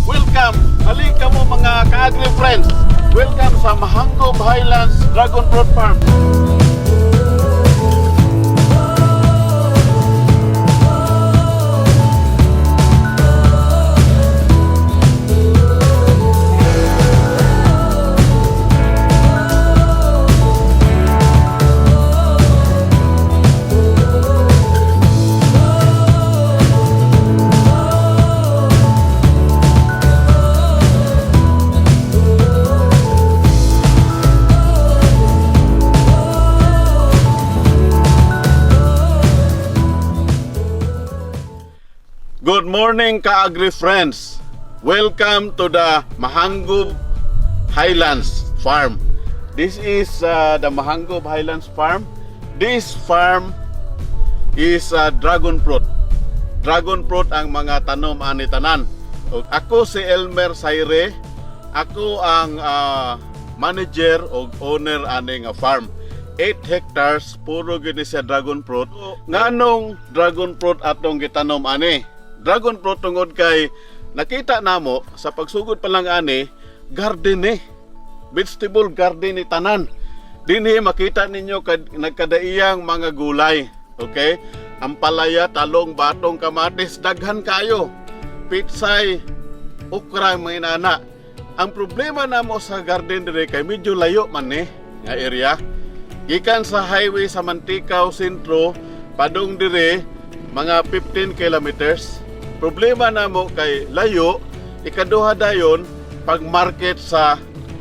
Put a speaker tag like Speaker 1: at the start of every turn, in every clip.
Speaker 1: Welcome! Halika mo, mga ka-agri friends! Welcome sa Mahangob Highlands Dragon Fruit Farm. Good morning, ka-agri friends! Welcome to the Mahangob Highlands Farm. This is the Mahangob Highlands Farm. This farm is dragon fruit. Dragon fruit ang mga tanom ani tanan. Ug ako si Elmer Sayre. Ako ang manager o owner ani nga farm. 8 hectares puro gyud ni siya dragon fruit. Nganong dragon fruit atong gitanom ani? Dragon fruit tungod kay nakita namo sa pagsugod pa lang ani, garden ni. Vegetable garden ni tanan. Dinhi makita ninyo nagkadaiyang mga gulay. Okay? Ampalaya, talong, batong, kamatis, daghan kayo. Pitsay, okra, mga inana. Ang problema namo sa garden dire kay medyo layo man ni nga area. Gikan sa highway sa Manticao Sentro padung dire, mga 15 kilometers. Problema namo kay layo, ikaduha dayon pag market sa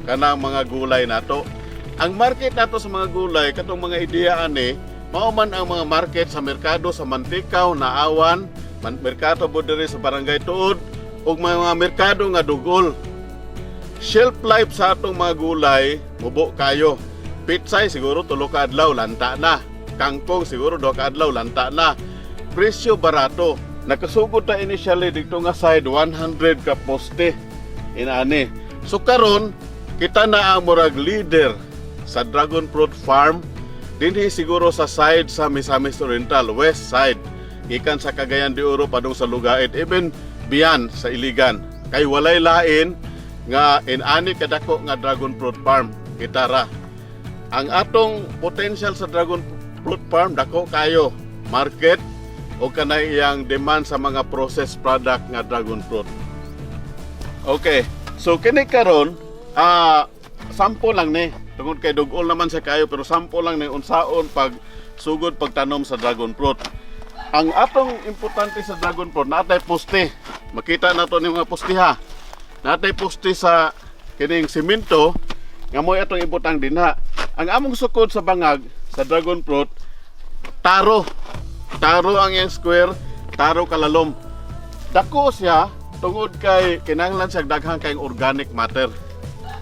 Speaker 1: kanang mga gulay nato. Ang market nato sa mga gulay katong mga ideya ani, mao man ang mga market sa merkado sa Manticao, Naawan, merkado bo diri sa Barangay Tuod ug mga merkado nga dugol. Shelf life sa atong mga gulay mubo kayo. Pitsay siguro 3 ka adlaw, lanta na. Kangkong siguro 2 ka adlaw, lanta na. Presyo barato. Nakasugod ta initially dito nga side, 100 ka poste inaani. So karon kita na ang murag leader sa dragon fruit farm dinhi siguro sa side sa Misamis Oriental, west side. Gikan sa Cagayan de Oro padung sa Lugait, even beyond sa Iligan. Kay walay lain nga inani kadako nga dragon fruit farm, kita ra. Ang atong potential sa dragon fruit farm dako kayo market o kanay iyang demand sa mga processed product nga dragon fruit. Okay. So kini karon sample lang ni. Tungod kay dugol naman siya kayo, pero sample lang ni unsaon pag sugod pagtanom sa dragon fruit. Ang atong importante sa dragon fruit, natay poste. Makita nato ni mga poste ha. Natay poste sa kining simento nga mo'y atong ibutang dinha. Ang among sukod sa bangag sa dragon fruit, taro. Taro ang iyang square, taro kalalom. Dako siya tungod kay kinahanglan siya daghan kayong organic matter.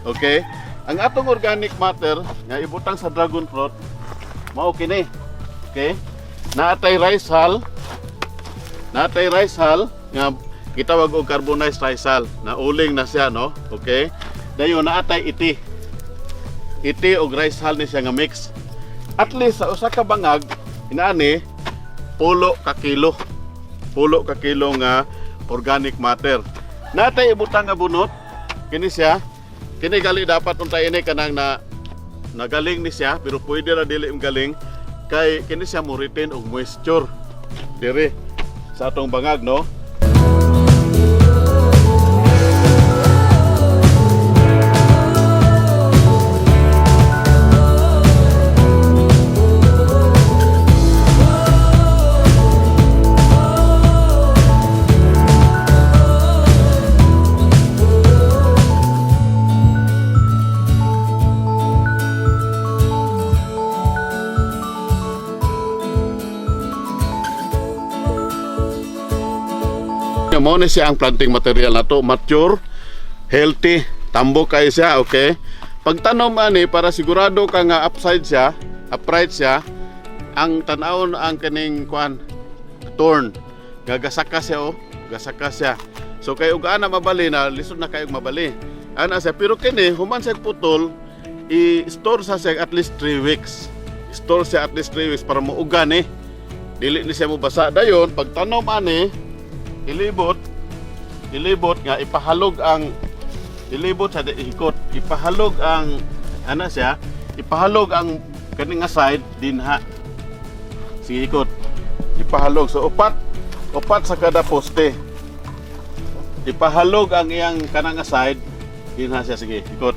Speaker 1: Okay? Ang atong organic matter nga ibutang sa dragon fruit mao kini. Okay? Naatay rice hull. Naatay rice hull nga gitawag og carbonized rice hull. Na uling na siya, no? Okay? Dayon naatay iti. Iti og rice hull ni siya nga mix. At least sa usa ka bangag inaani, pulo ka kilo. Pulo ka kilo nga organic matter. Natay ibutang nga bunot. Kini siya. Kini gali dapat unta ini kanang na nagaling ni siya, pero pwede ra dili galing kay kini siya mo retain og moisture dire sa atong bangag, no? Mao ni siya ang planting material nato, mature, healthy, tambo kay siya, okay? Pagtanom ani, para sigurado ka nga upside siya, upright siya, ang tan-awon ang kaning kuan thorn. Gagasaka siya oh, gasaka siya. So kay ug ana mabali na, lisod na kayo mabali. Ana siya, pero kini human siya putol, i-store sa siya at least 3 weeks. Store siya at least 3 weeks para muuga ni. Dili ni siya mobasa. Dayon pagtanom ani, ilibot. Ilibot nga ipahalog ang ilibot sa ikot, ipahalog ang ana siya, ipahalog ang kani nga side dinha. Sige, ikot. Ipahalog. So upat, upat sa kada poste. Ipahalog ang iyang kanang nga side dinha siya. Sige, ikot.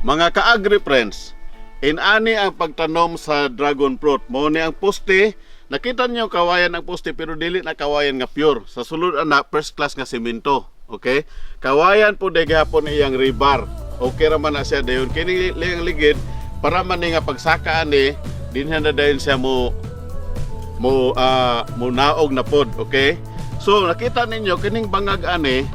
Speaker 1: Mga ka-agri friends, inani ang pagtanom sa dragon fruit. Mao ni ang poste, nakita niyo kawayan ang poste pero dili na kawayan nga pure. Sa sulod ana, first class nga semento. Okay? Kawayan po de gihapon iyang rebar. Okay ra man na siya dayon. Kini liyang ligid para man ni nga pagsaka ani dinha na dayon siya mo mo mo naog na pod, okay? So nakita ninyo kining bangag ani,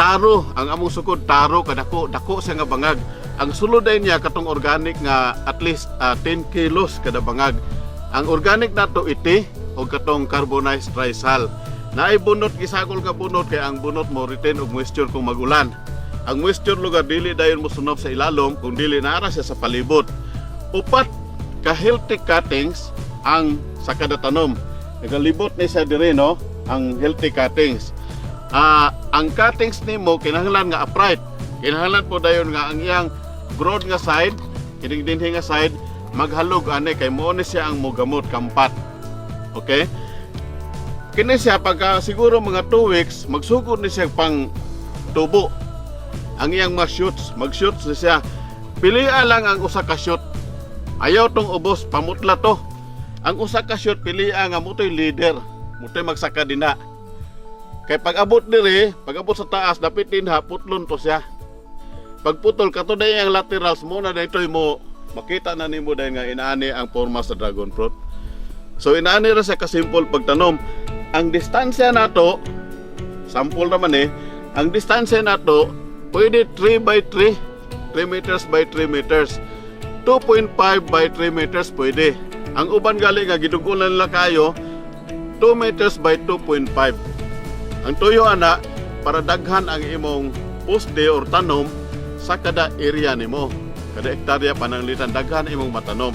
Speaker 1: taro ang among sukod, taro kadako dako siya nga bangag. Ang sulod ay niya katong organic nga at least 10 kilos kada bangag. Ang organic nato iti o katong carbonized dry sal. Naay bunot, gisagol ka bunot kay ang bunot mo retain og moisture kung magulan. Ang moisture lugar dili dayon mo sunop sa ilalom kung dili naara siya sa palibot. Upat ka healthy cuttings ang sa kada tanom. Nagalibot ni siya dire, no, ang healthy cuttings. Ang cuttings nimo kinahanglan nga upright. Kinahanglan po dayon nga ang iyang broad nga side, kining dinhi nga side maghalog ani kay mo ni siya ang mogamot kampat. Okay? Kini siya pagka siguro mga 2 weeks magsugod ni siya pang tubo. Ang iyang mga shoots, mag-shoots ni siya. Pilia lang ang usa ka shoot. Ayaw tong ubos, pamutla to. Ang usa ka shoot pilia nga mutoy leader, mutoy magsaka dinha. Kay pag abot dire, pag abot sa taas, dapit dinha, putlon to siya. Pagputol kato day ang laterals mo na daytoy mo makita na nimo dahil nga inaani ang forma sa dragon fruit. So inaani ra siya kasimple pagtanom. Ang distansya nato, sample naman eh, ang distansya nato pwede 3 by 3, 3 meters by 3 meters. 2.5 by 3 meters pwede. Ang uban gali nga gidugulan nila kayo 2 meters by 2.5. Ang tuyo ana para daghan ang imong poste or tanom sa kada area nimo. Kada hektarya pananglitan daghan imong matanom.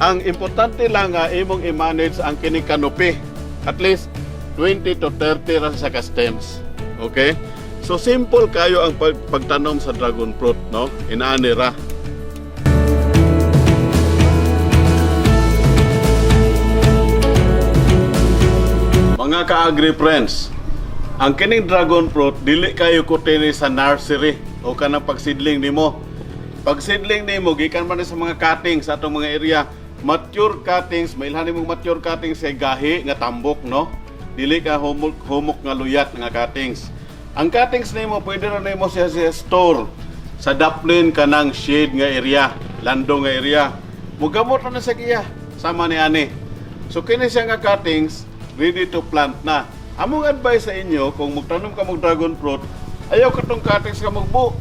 Speaker 1: Ang importante lang nga imong i-manage ang kini canopy. At least 20 to 30 ra sa ka stems. Okay? So simple kayo ang pagtanom sa dragon fruit, no? Inaani ra. Mga ka-agri friends, ang kining dragon fruit dili kayo kutini sa nursery o kanang pagsidling nimo. Pagsidling nimo gikan man ni sa mga cuttings sa atong mga area, mature cuttings, mailhan nimong mature cuttings kay gahi nga tambok, no? Dili ka humok, humok nga luyat nga cuttings. Ang cuttings nimo pwede ra nimo siya sa store sa daplin kanang shade nga area, lando nga area. Mugamot ra na sa giya sama ni ani. So kini siya nga cuttings ready to plant na. Among advice sa inyo kung magtanom ka mog dragon fruit, ayaw katong cuttings ka magbu.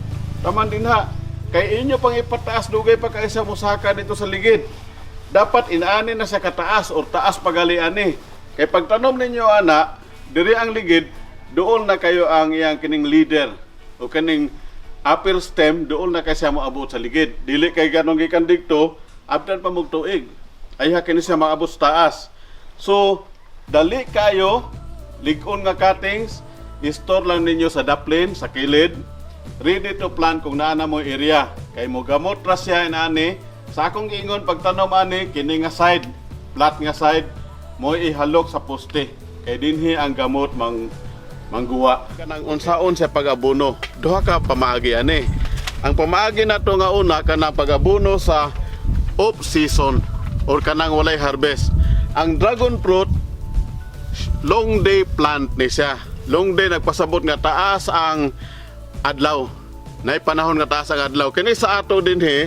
Speaker 1: Taman din ha. Kay inyo pang ipataas dugay pa kay sa musaka dito sa ligid. Dapat inaani na sa kataas or taas pagali ani. Kay pagtanom ninyo ana, diri ang ligid, dool na kayo ang iyang kining leader o kining upper stem, dool na kay siya moabot sa ligid. Dili kay ganong gikan didto, abdan pa mog tuig. Ayha kini siya maabot sa taas. So, dali kayo, lig-on nga cuttings, i-store lang ninyo sa daplin, sa kilid, ready to plant kung naa na mo area. Kay mo gamot ra siya inaani. Sa akong giingon pagtanom ani, kini nga side, flat nga side, mo ihalok sa poste. Kay dinhi ang gamot mang mangguwa. Kanang unsaon sa pag-abono, duha ka pamaagi ani. Ang pamaagi nato nga una kanang pag-abono sa off season or kanang walay harvest. Ang dragon fruit Long day plant ni siya. Long day, nagpasabot nga taas ang adlaw. Nay panahon nga taas ang adlaw. Kini sa ato dinhi,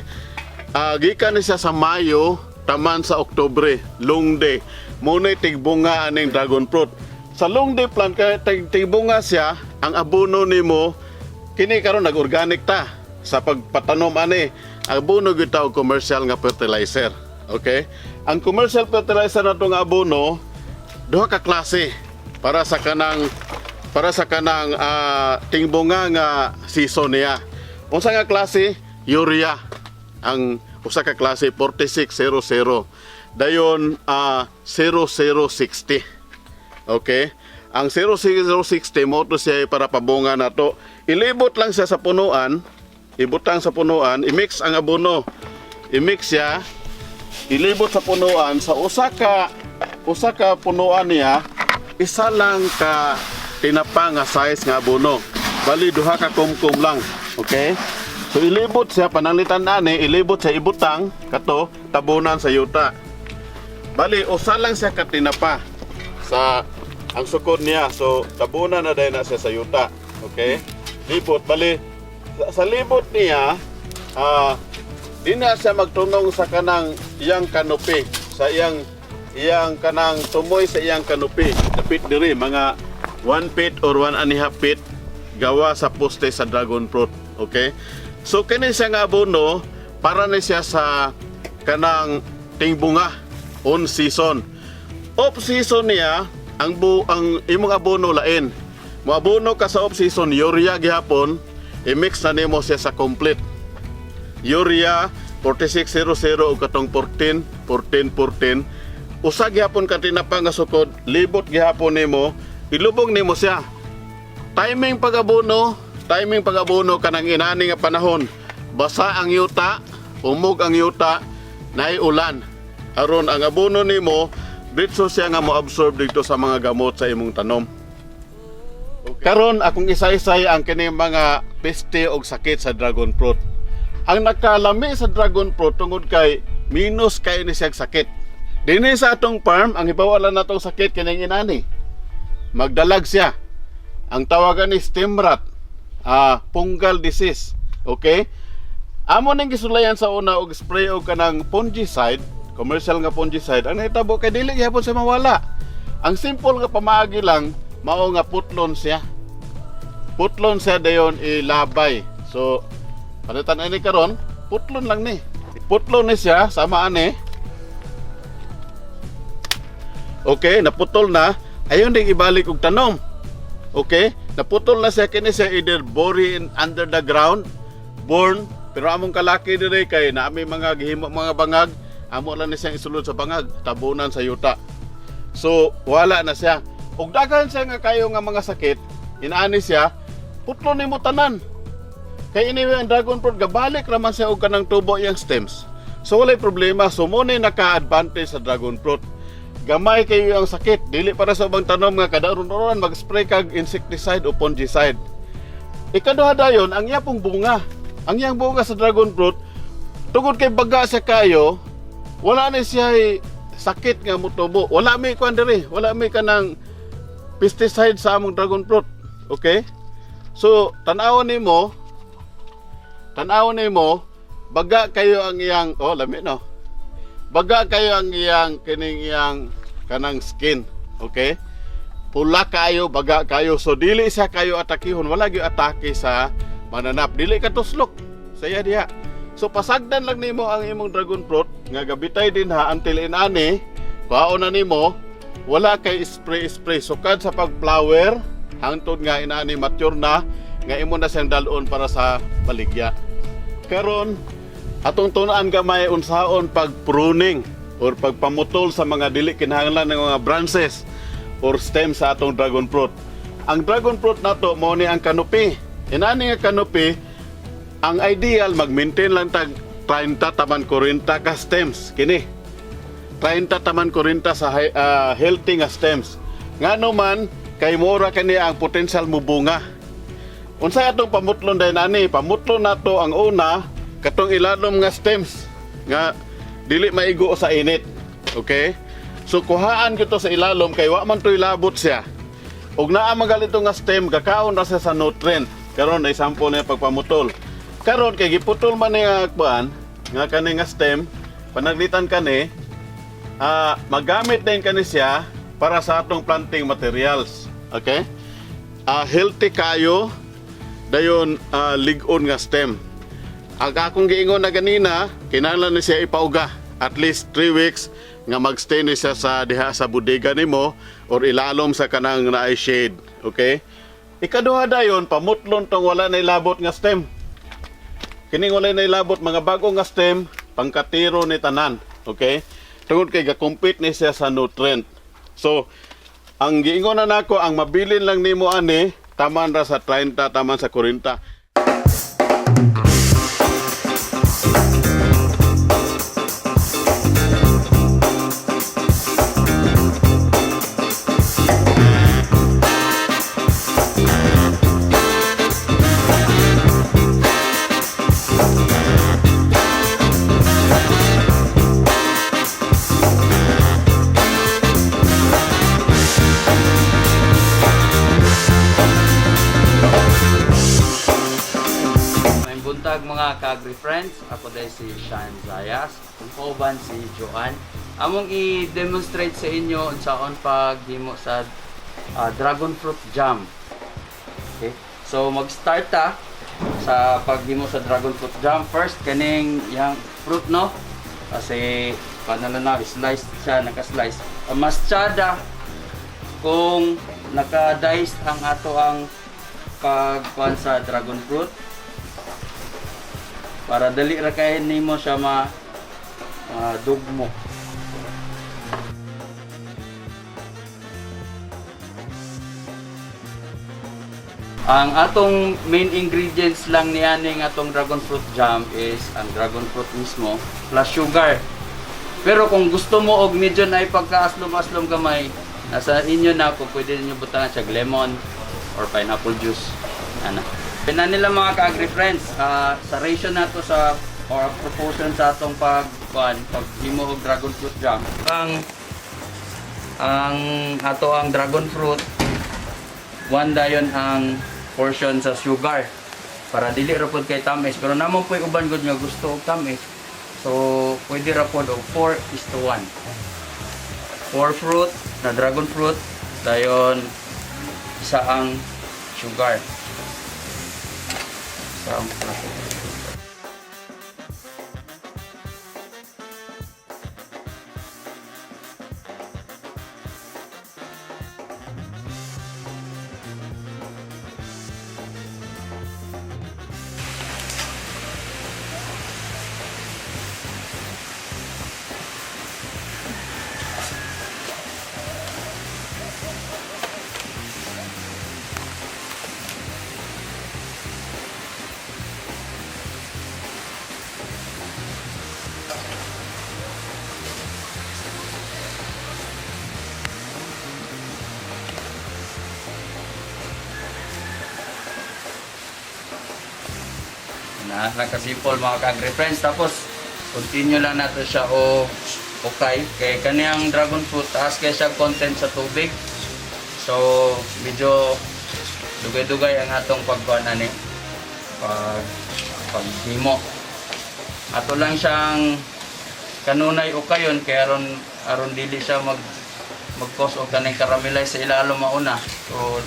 Speaker 1: gikan ni siya sa Mayo taman sa Oktubre, long day. Mao nay tigbunga aning dragon fruit. Sa long day plant kay tigbunga siya, ang abono nimo kini karon nag-organic ta sa pagpatanom ani. Abono gyud ta og commercial nga fertilizer. Okay? Ang commercial fertilizer nato nga abono, duha ka klase para sa kanang tingbunga nga season niya. Unsa nga klase? Urea. Ang usa ka klase, 4600. Dayon 0060. Okay? Ang 0060 mao to siya para pabunga nato. Ilibot lang siya sa punuan, ibutang sa punuan, i-mix ang abono. I-mix siya, ilibot sa punuan. Sa usa ka punuan niya, isa lang ka tinapa nga size nga abono. Bali duha ka kumkum lang. Okay? So ilibot siya pananglitan ani, ilibot siya, ibutang kato, tabunan sa yuta. Bali usa lang siya ka tinapa sa ang sukod niya. So tabunan na dayon na siya sa yuta. Okay? Libot, bali sa libot niya, di na siya magtunong sa kanang iyang canopy, sa iyang iyang kanang tumoy sa iyang canopy. Dapit diri, mga 1 feet or 1.5 feet gawa sa poste sa dragon fruit. Okay? So kini siya nga abono para ni siya sa kanang tingbunga on season. Off season niya, ang imong abono lain. Moabono ka sa off season, urea gihapon, i-mix na nimo siya sa complete. Urea 4600 ug katong 14 14 14. Usa gihapon ka tinapa nga sukod, libot gihapon nimo, ilubong nimo siya. Timing pag-abono kanang inani nga panahon. Basa ang yuta, umog ang yuta, naay ulan. Aron ang abono nimo, diretso siya nga mo-absorb dito sa mga gamot sa imong tanom. Karon akong isaysay ang kining mga peste og sakit sa dragon fruit. Ang nakalami sa dragon fruit tungod kay minus kay ni siyang sakit. Dinhi sa atong farm, ang hibaw lang natong sakit kining inani. Magdalag siya. Ang tawagan ni stem rot, fungal disease. Okay? Amo ning gisulayan sa una og spray og kanang fungicide, commercial nga fungicide. Ang nahitabo kay dili gihapon siya mawala. Ang simple nga pamaagi lang mao nga putlon siya. Putlon siya, dayon ilabay. So palitan ini karon, putlon lang ni. Putlon ni siya sama ani. Okay, naputol na. Ayon ding ibalik og tanom. Okay? Naputol na siya, kini siya either bury in under the ground, burn, pero among kalaki dire kay naami mga gihimo mga bangag, amo lang ni siyang isulod sa bangag, tabunan sa yuta. So, wala na siya. Ug daghan siya nga kayo nga mga sakit, inaani siya, putlon nimo tanan. Kay anyway, ang dragon fruit gabalik raman siya og kanang tubo iyang stems. So walay problema. So mao ni naka-advantage sa dragon fruit. Gamay kayo ang sakit, dili para sa ubang tanom nga kada aron mag-spray kag insecticide o fungicide. Ikaduha dayon, ang iya pong bunga. Ang iyang bunga sa dragon fruit, tungod kay baga siya kayo, wala na siya sakit nga motubo. Wala may kuan diri, wala may kanang pesticide sa among dragon fruit. Okay? So, tan-awon nimo, baga kayo ang iyang, oh, lami no. Baga kayo ang iyang kining iyang kanang skin. Okay? Pula kayo, baga kayo. So dili siya kayo atakihon, wala gyud atake sa mananap. Dili ka tuslok sa iya diha. So pasagdan lang nimo ang imong dragon fruit nga gabitay din ha until inani, kuhaon na nimo, wala kay spray spray. Sukad sa pag-flower hangtod nga inani mature na nga imo na siyang dalon para sa baligya. Karon atong tun-an gamay unsaon pag pruning or pagpamutol sa mga dili kinahanglan ng mga branches or stem sa atong dragon fruit. Ang dragon fruit nato mao ni ang canopy. Inani nga canopy, ang ideal mag-maintain lang tag 30 taman 40 ka stems kini. 30 taman 40 sa healthy nga stems. Ngano man kay mura kani ang potential mo bunga. Unsay atong pamutlon dayon ani? Pamutlon nato ang una katong ilalom nga stems nga dili maigo sa init. Okay? So kuhaan gito sa ilalom kay wa man to'y labot siya. Ug naa man ito nga stem, kakaon ra siya sa nutrient. Karon na sample niya pagpamutol. Karon kay giputol man niya kuan nga kani nga stem, panaglitan kani, magamit din kani siya para sa atong planting materials. Okay? Healthy kayo dayon, lig-on nga stem. Ang akong giingon na ganina, kinahanglan ni siya ipauga at least 3 weeks nga magstay ni siya sa diha sa bodega nimo or ilalom sa kanang naay shade. Okay? Ikaduha dayon, pamutlon tong wala na ilabot nga stem. Kining wala na ilabot mga bago nga stem, pangkatiro ni tanan. Okay? Tungod kay ga-compete ni siya sa nutrient. So, ang giingon na nako, ang mabilin lang nimo ani, taman ra sa 30, taman sa 40.
Speaker 2: Maayong buntag, mga ka-agri friends. Ako dahil si Sean Zayas. Akong kauban si Joan. Among i-demonstrate sa inyo unsaon paghimo sa dragon fruit jam. Okay? So mag-start ta sa paghimo sa dragon fruit jam. First, kaning yang fruit, no? Kasi paano na slice siya, naka-slice. Mas tsada kung naka-dice ang ato ang pagkuan sa dragon fruit para dali ra kay nimo siya ma dugmo. Ang atong main ingredients lang ni aning atong dragon fruit jam is ang dragon fruit mismo plus sugar. Pero kung gusto mo og medyo na ipagkaaslom-aslom gamay, nasa inyo na kung pwede niyo butangan siya lemon or pineapple juice. Ana. Pina nila, mga ka-agri friends, sa ratio nato sa or proportion sa atong pag kuan paghimo og dragon fruit jam. Ang ato ang dragon fruit, one dayon ang portion sa sugar para dili ra pod kay tamis, pero namo po'y uban gud nga gusto og tamis, so pwede ra pod og 4:1, 4 fruit na dragon fruit, dayon isa ang sugar, isa ang sugar. Na nakasimple, mga ka-agri friends. Tapos continue lang nato siya o okay kay kaniyang dragon fruit, taas kay siya content sa tubig, so medyo dugay-dugay ang atong pagkuan ani, paghimo. Ato lang siyang kanunay o kayon kay aron aron dili siya mag cause og kaning caramelize sa ilalom mauna. So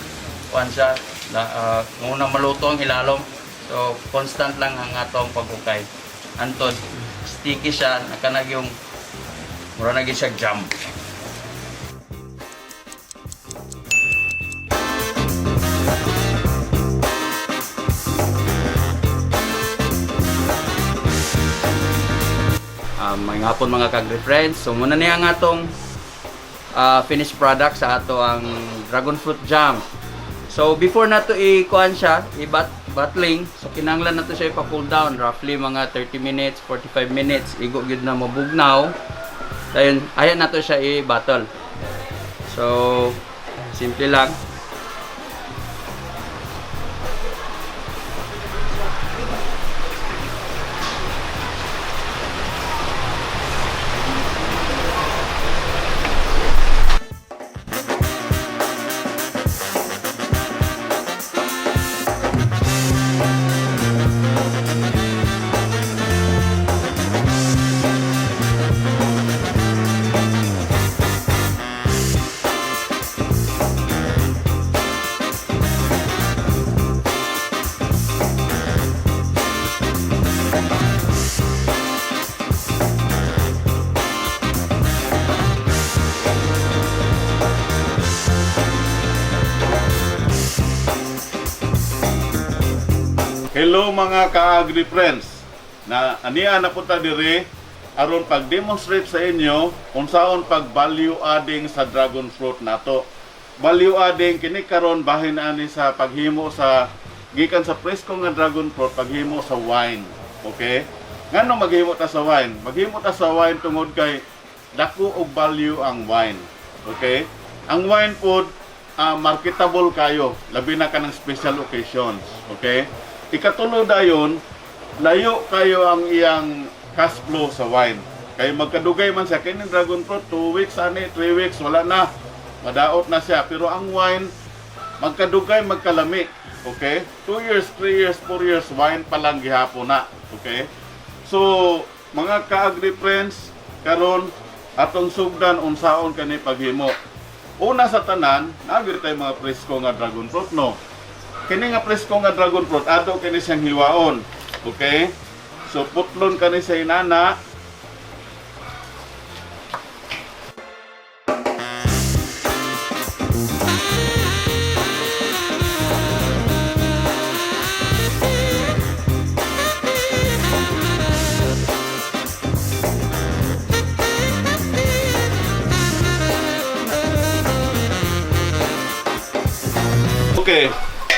Speaker 2: kuan siya la, muna maluto ang ilalom. So constant lang ang atong pag-ukay. Antod sticky siya, nakanag yung mura na gyud siya jam. Maayong hapon, mga kagri friends. So muna niya ang atong finished product sa ato ang dragon fruit jam. So before nato i-kuan siya, i-bottling, so kinahanglan nato siya ipa-cool down roughly mga 30 minutes, 45 minutes, igo gyud na mabugnaw. Dayon ayan nato siya i-bottle. So simple lang.
Speaker 1: Hello, mga ka-agri friends. Na ania na punta dire aron pag-demonstrate sa inyo unsaon pag value adding sa dragon fruit nato. Value adding kini karon bahin ani sa paghimo sa gikan sa presko nga dragon fruit, paghimo sa wine. Okay? Ngano maghimo ta sa wine? Maghimo ta sa wine tungod kay dako og value ang wine. Okay? Ang wine pod marketable kayo, labi na kanang special occasions. Okay? Ikatulo dayon, layo kayo ang iyang cash flow sa wine. Kay magkadugay man siya kini dragon fruit, 2 weeks ani, 3 weeks, wala na. Madaot na siya, pero ang wine magkadugay, magkalami. Okay? 2 years, 3 years, 4 years, wine pa lang gihapon na. Okay? So, mga ka-agri friends, karon atong sugdan unsaon kani paghimo. Una sa tanan, naa gyud tay mga presko nga dragon fruit, no. Kini nga presko nga dragon fruit ato kini siyang hiwaon. Okay? So putlon kani sa inana. Okay.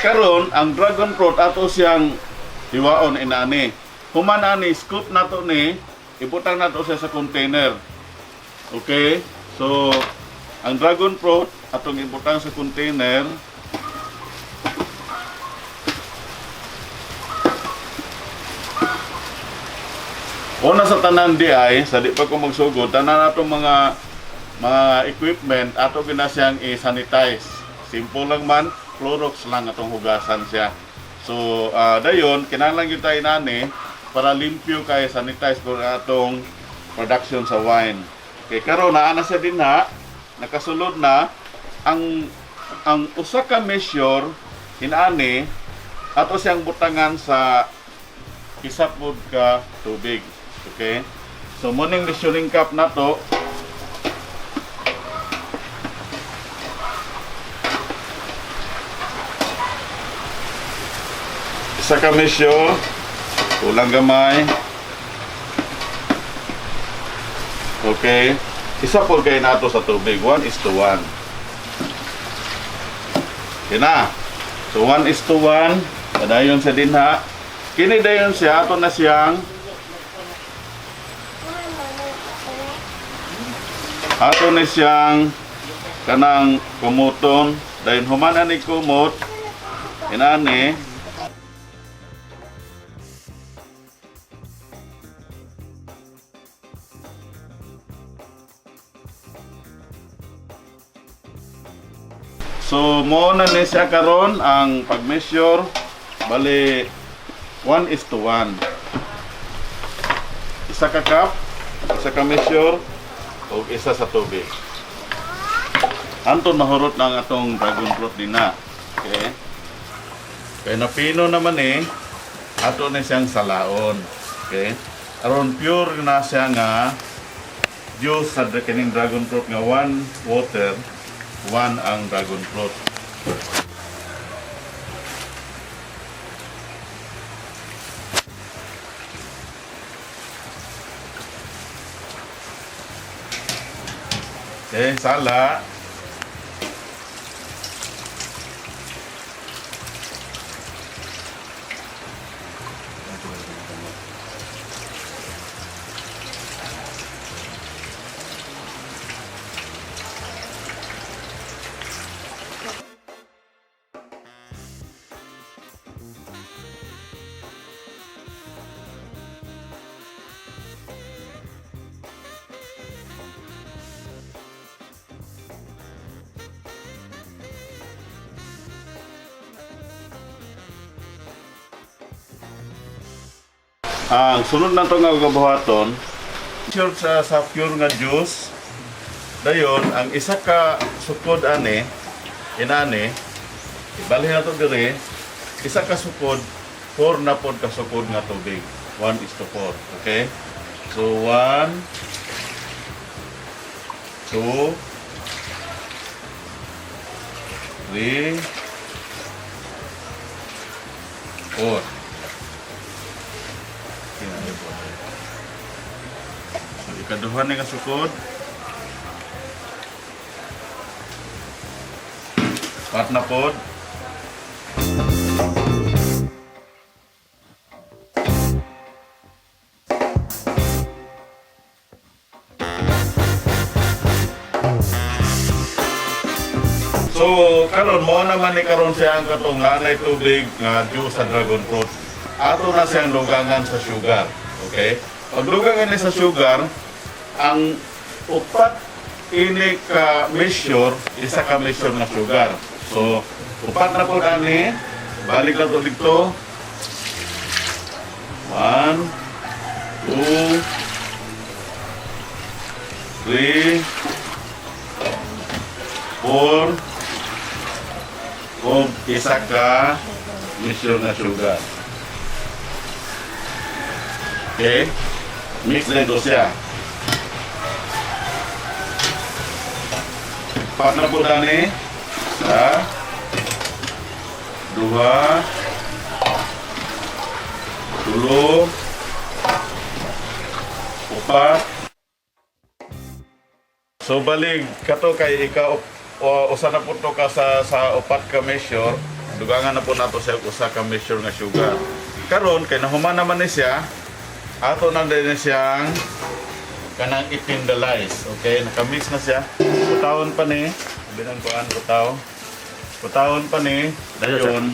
Speaker 1: Karon ang dragon fruit ato siyang hiwaon inani. Human ani, scoop nato ni, ibutang nato siya sa container. Okay? So ang dragon fruit atong ibutang sa container. Una sa tanan di ay, sa di pa ko magsugod, tanan natong mga equipment, ato gina siyang i-sanitize. Simple lang man, Clorox lang atong hugasan siya. So, dayon, kinahanglan gyud tayo nani para limpyo kay sanitize kung atong production sa wine. Kay karon naa na siya dinha, nakasulod na ang usa ka measure inani ato siyang butangan sa isa pod ka tubig. Okay? So morning measuring cup nato. Isa ka measure, kulang gamay. Okay. Isa po kay nato sa tubig. 1:1. Okay na. So 1:1. Padayon sa dinha. Kini dayon siya, ato na siyang kanang kumuton. Dayon human ani kumot inani. So mo na ni siya karon ang pag-measure, bali 1:1. Isa ka cup, isa ka measure ug isa sa tubig. Anton mahurot na ang atong dragon fruit din na. Okay. Kay napino naman eh, ato na siyang salaon. Okay. Aron pure na siya nga juice sa kining dragon fruit nga one water, one ang dragon fruit. Okay, sala. Ang sunod na itong nga gabuhaton, sure sa pure nga juice, dayon, ang isa ka sukod ani, inani, ibalhin na to dire, isa ka sukod, 4 na pod ka sukod nga tubig. 1:4. Okay? So, 1, 2, 3, 4. Ikaduha ni nga sukod. Upat na pod. So karon mo naman ni karon siya ang katong nanay tubig nga juice sa dragon fruit. Ato na siyang lugangan sa sugar. Okay? Pag lugangan ni sa sugar, ang upat ini ka measure, isa ka measure nga sugar. So, upat na po ani, balik na to dito. 1, 2, 3, 4, o isa ka measure na sugar. Okay? Mix na ito siya. Pat na po tani. Isa. Dua. Tulo. Upat. So balik kato kay ikaw o, usa na po to ka sa upat ka measure, dugangan na po nato siya og usa ka measure nga sugar. Karon kay nahuman naman ni siya, ato na din ni siyang kanang itindalize. Okay, nakamix na siya. Putawon pa ni, binang kuan putaw. Putawon pa ni, dayon.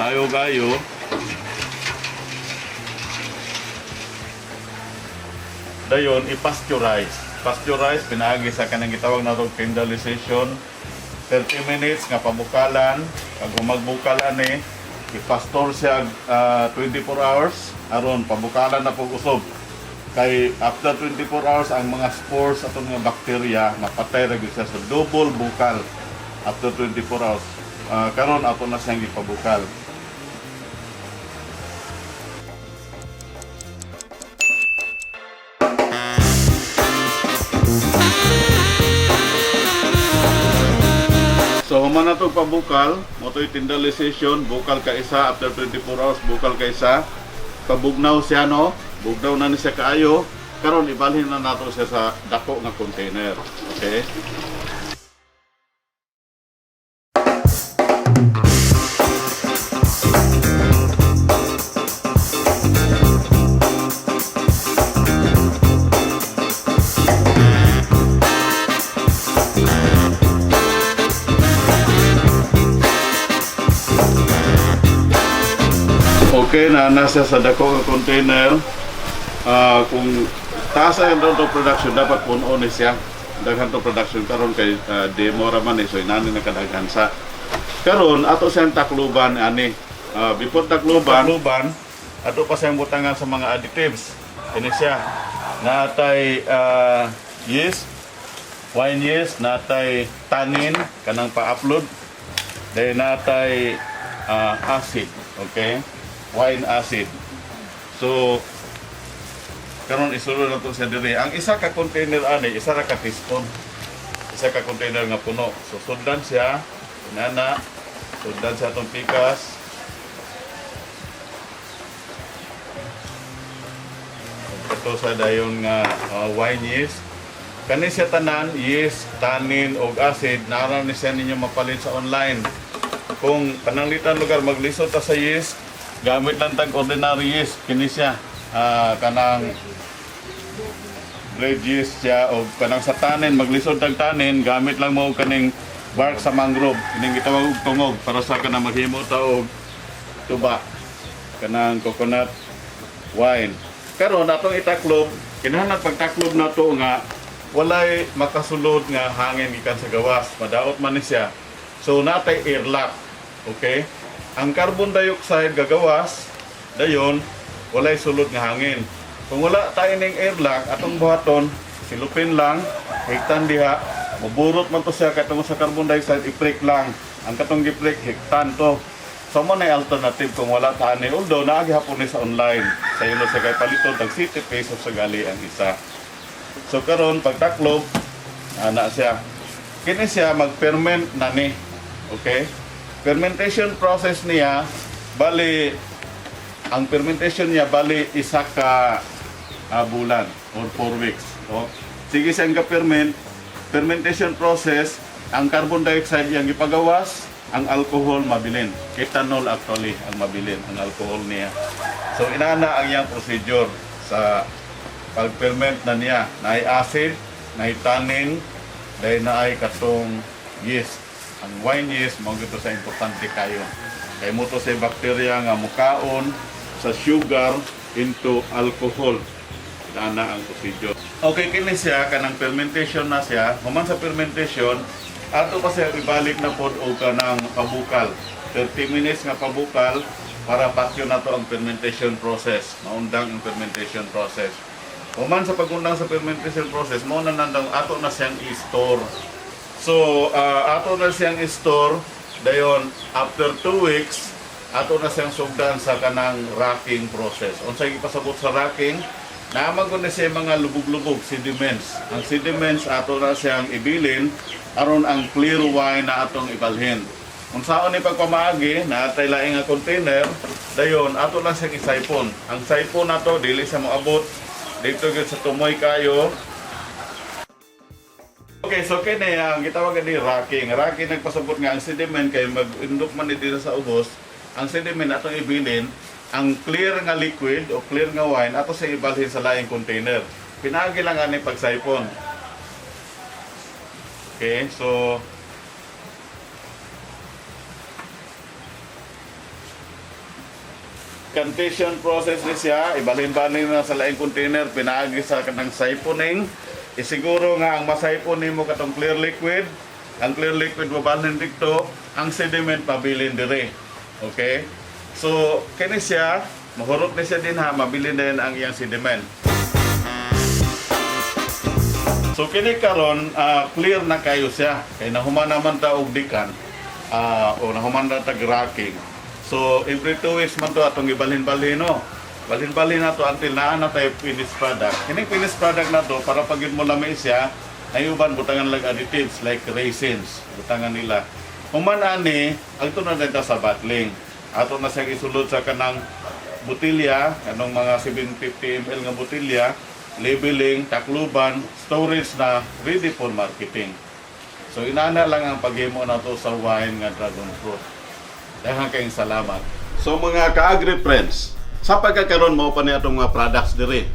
Speaker 1: Tayo gayo. Dayon i-pasteurize. Pasteurize pinaagi sa kanang gitawag nato tindalization. 30 minutes nga pabukalan, pag umagbukal ani, i-pastor siya 24 hours aron pabukalan na pug usob. Kay after 24 hours ang mga spores atong mga bakterya mapatay ra gyud siya, so double bukal after 24 hours. Karon ato na siyang gipabukal. So human na to pabukal, mo to'y tindalization, bukal ka isa after 24 hours, bukal ka isa. Pabugnaw siya no, bugnaw na ni siya kaayo. Karon ibalhin na nato siya sa dako nga container. Okay? Okay na nasa sa dako nga container. Kung taas ang to production dapat puno ni siya. Daghan to production karon kay demo ra man eh, so inani na kadaghan sa karon ato siyang takluban ani. Before takluban, ato pa siyang butangan sa mga additives. Ini siya natay yeast, wine yeast, natay tannin kanang pa-upload. Then natay acid, okay? Wine acid. So karon isulod na to siya diri. Ang isa ka container ani, isa ra ka teaspoon. Isa ka container nga puno. So sundan siya, inana, sundan siya atong pikas. Ito sa dayon nga wine yeast. Kani siya tanan, yeast, tannin og acid, naara ni siya ninyo mapalit sa online. Kung pananglitan lugar maglisod ta sa yeast, gamit lang tag ordinary yeast kini siya. Kanang bread yeast siya o kanang sa tanin maglisod tag tanin, gamit lang mo og kaning bark sa mangrove kining gitawag og tungog para sa kanang maghimo ta og tuba kanang coconut wine. Karon atong itaklob, kinahanglan pagtaklob nato nga walay makasulod nga hangin gikan sa gawas, madaot man ni siya. So natay airlock. Okay? Ang carbon dioxide gagawas, dayon walay sulod nga hangin. Kung wala tayo ning airlock, atong buhaton, silupin lang, higtan diha, muburot man to siya kay tungod sa carbon dioxide, i-prick lang. Ang katong gi-prick, higtan to. So mo na alternative kung wala ta ani. Although naa gihapon ni sa online. Sa ilo sa kay paliton tag 70 pesos sa gali ang isa. So karon pagtaklob ana siya. Kini siya mag-ferment na ni. Okay? Fermentation process niya bali ang fermentation niya bali isa ka bulan or 4 weeks. Oh. Sige siyang ga-ferment, fermentation process, ang carbon dioxide yang ipagawas, ang alcohol mabilin. Ethanol actually ang mabilin, ang alcohol niya. So inana ang iyang procedure sa pag-ferment na niya. Naay acid, naay tannin, dahil naay katong yeast. Ang wine yeast, mao gyud to sa importante kayo. Kay mao to sa bakterya nga mukaon sa sugar into alcohol. Ana ang procedure. Okay, kini siya, kanang fermentation na siya. Human sa fermentation, ato pa siya ibalik na pod og kanang pabukal. 30 minutes nga pabukal para patyon nato ang fermentation process. Maundang ang fermentation process. Human sa pagundang sa fermentation process, mao na nandang ato na siyang i-store. So, ato na siyang i-store, dayon after 2 weeks, ato na siyang sugdan sa kanang racking process. Unsay gipasabot sa racking? Naa man gud na siya mga lubog-lubog, sediments. Ang sediments ato na siyang ibilin aron ang clear wine na atong ibalhin. Unsaon ni pagpamaagi, naa tay laing nga container, dayon ato lang siyang i-siphon. Ang siphon nato dili siya moabot dito gyud sa tumoy kayo. Okay, so kini ang gitawag ni racking. Racking nagpasabot nga ang sediment kay mag-indok man ni dito sa ubos. Ang sediment atong ibilin, ang clear nga liquid o clear nga wine ato sa ibalhin sa laing container. Pinaagi lang ani pag-siphon. Okay, so decantation process ni siya, ibalhin-balhin na sa laing container, pinaagi sa kanang siphoning. Isiguro nga ang masipon nimo katong clear liquid, ang clear liquid mabalhin dito, ang sediment pabilin dire. Okay? So, kini siya, mahurot ni siya din ha, mabilin din ang iyang sediment. So kini karon clear na kayo siya kay nahuman naman ta og decant o nahuman na tag racking. So every 2 weeks man to atong ibalhin-balhin, no. Balhin-balhin na to until naa na tayo finished product. Kining finished product na to para pag yun mo lami siya, ay uban butangan lag additives like raisins, butangan nila. Human ani, agto na dito sa bottling. Ato na siyang isulod sa kanang botilya, kanong mga 750 ml nga botilya, labeling, takluban, storage na, ready for marketing. So inana lang ang paghimo nato sa wine nga dragon fruit. Daghang kayong salamat. So mga ka-agri friends, sa pagkakaroon mo pa ni atong mga products diri.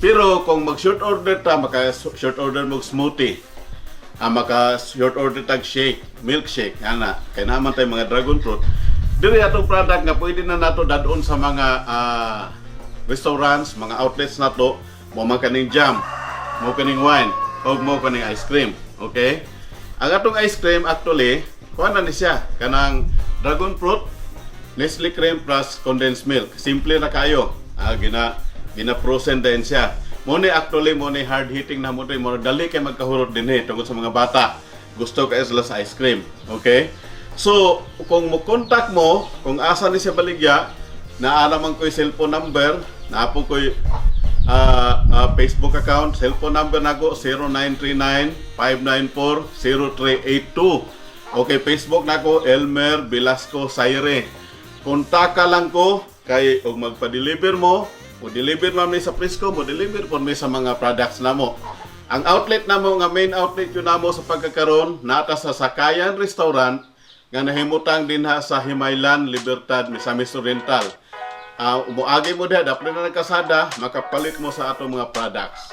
Speaker 1: Pero kung mag short order ta, maka short order mo smoothie, maka short order tag shake, milkshake, ana. Kay naman tay mga dragon fruit. Diri atong product nga pwede na nato dadon sa mga restaurants, mga outlets nato, mo man kaning jam, mo kaning wine, o mo kaning ice cream. Okay? Ang atong ice cream actually, kuha na ni siya kanang dragon fruit, Nestle cream plus condensed milk. Simple na kayo. Gina gina frozen din siya. Mo ni actually mo ni hard hitting na mo mo dali kay magkahurot din eh tungkol sa mga bata. Gusto kay sila sa ice cream. Okay? So, kung mo contact mo, kung asa ni siya baligya, naa naman ko'y cellphone number, naa po ko'y Facebook account, cellphone number nako 0939-594-0382. Okay, Facebook nako Elmer Velasco Saire. Kontaka lang ko kay og magpa-deliver mo, mo deliver man mi sa Frisco, mo deliver pud mi sa mga products namo. Ang outlet namo nga main outlet yun namo sa pagkakaron nata sa Sakayan Restaurant nga nahimutang dinha sa Himaylan, Libertad, Misamis Oriental. Muagi mo diha, dapit na nagkasada, makapalit mo sa atong mga products.